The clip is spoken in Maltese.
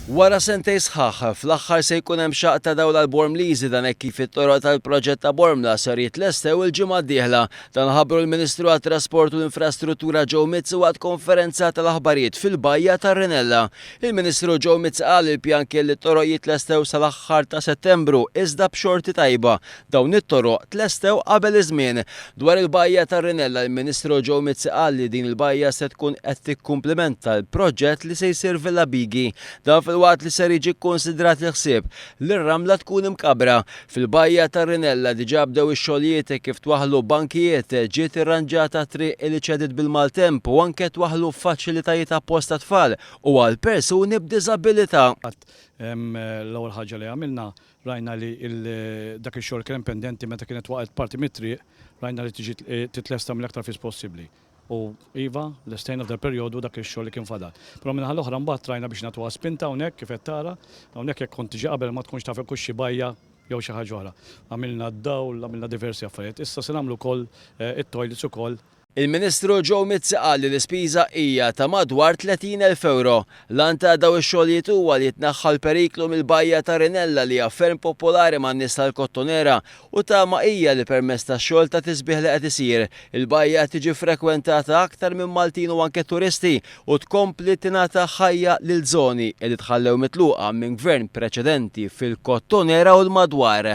Wara sentejn sħaħ, fl-aħħar se jkun hemm xaqq ta' dawl għall-Bormliżi dan hekk kif it-toroq tal-proġett ta' Bormla ser jitlestew il-ġimgħa d-dieħla. Dan ħabbru l-Ministru għat-Trasport u l-Infrastruttura Joe Mizzi waqt konferenza tal-aħbarijiet fil-Bajja tar-Rinella. Il-Ministru Joe Mizzi qal li l-pjan kien li t-toroq jitlestew sal-aħħar ta' Settembru iżda b'xorti tajba Dawn it-toroq tlestew qabel iż-żmien. Dwar il-bajja tar-Rinella, il-Ministru Joe Mizzi qal li din il-bajja se tkun qed tikkumplimenta l-proġett li se jsir Villa Bigi. Dan filwaqt li ser jiġi kkunsidrat il-ħsieb li r-ramla tkun imkabbra. Fil-bajja tar-Rinella diġà bdew ix-xogħlijiet hekk kif twaħħlu bankijiet, ġiet irranġata triq li ċediet bil-maltemp u anke twaħħlu faċilitajiet apposta għat-tfal u għal persuni b'diżabilità. L-ewwel ħaġa li għamilna Rajna li dak ix-xogħol kien hemm pendenti meta kienet waqgħet parti mit-triq, rajna li tiġi titlesta mill-aktar fis possibbli. U iva, lestejna f'dal-perjodu dak ix-xogħol li kien fadal. Però min-naħa l-oħra mbagħad rajna biex nagħtuha spinta hawnhekk kif qed tara, hawnhekk jekk kont tiġi qabel ma tkunx taf jekk hux xi bajja jew xi ħaġa oħra. Għamilna d-dawl, għamilna diversi affarijiet. Issa se nagħmlu wkoll it-toilets ukoll. Il-Ministru Joe Mizzi qal li l-ispiża hija ta' madwar 30,000 ewro. L-għan ta' dawn ix-xogħlijiet huwa li jitneħħa l-periklu mill-bajja ta' Rinella li hija ferm popolari man-nies tal-Kottonera u tama hija li permezz tax-xogħol ta' tisbiħ li qed isir, il-bajja tiġi frekwentata aktar minn Maltin u anke turisti u tkompli tingħata ħajja lil żoni li tħallew mitluqa minn gvern preċedenti fil-Kottonera u l-madwar.